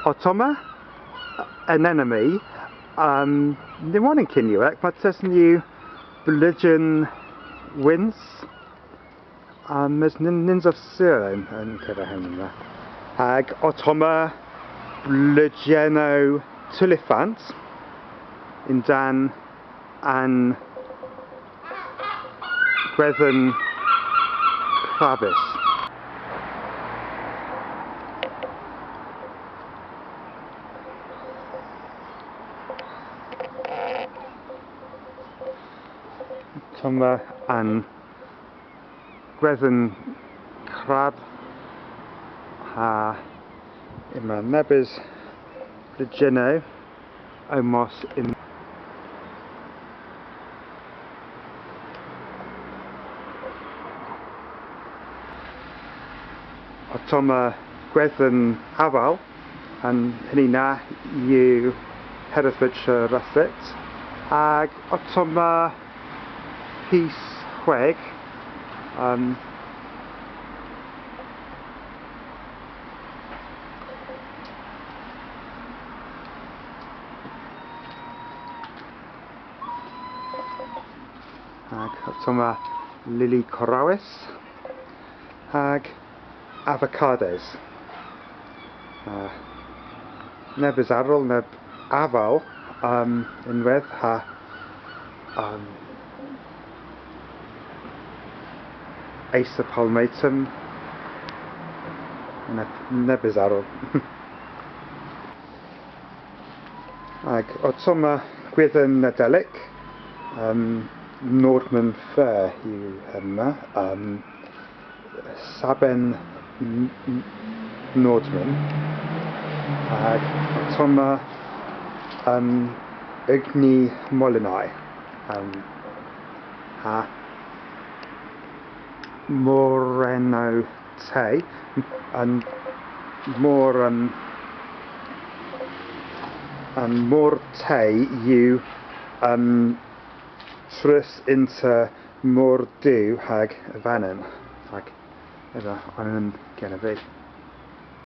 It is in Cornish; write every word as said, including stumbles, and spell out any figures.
Ottomma an enemy, um, nyns yw onan Kernewek, martesen yw bleujen wyns, um, mes nyns, nyns ov sur yn, yn kever henna. Hag ottomma bleujennow tulifant yn-dann an gwedhen krabys. Ottomma an gwedhen krab ha yma nebes bleujennow ow mos yn. Ottomma gwedhen aval, an huni na yw Herefordshire Russet, hag ottomma pys hweg, um, hag ottomma lili korawys, hag avocados. Uh, nebes arall, neb aval, um, ynwedh ha, um, Acer palmatum, neb-, nebes arall. Hag ottomma gwedhen Nadelik, um, Nordmann fir yw hemma, um, saben n-, n-, Nordmann, hag ottomma, um, ugni molinai, um, ha morennow te, an mor, um, an mor te yw, um, trus ynter mor du hag vannan, hag ev a onan genev vy.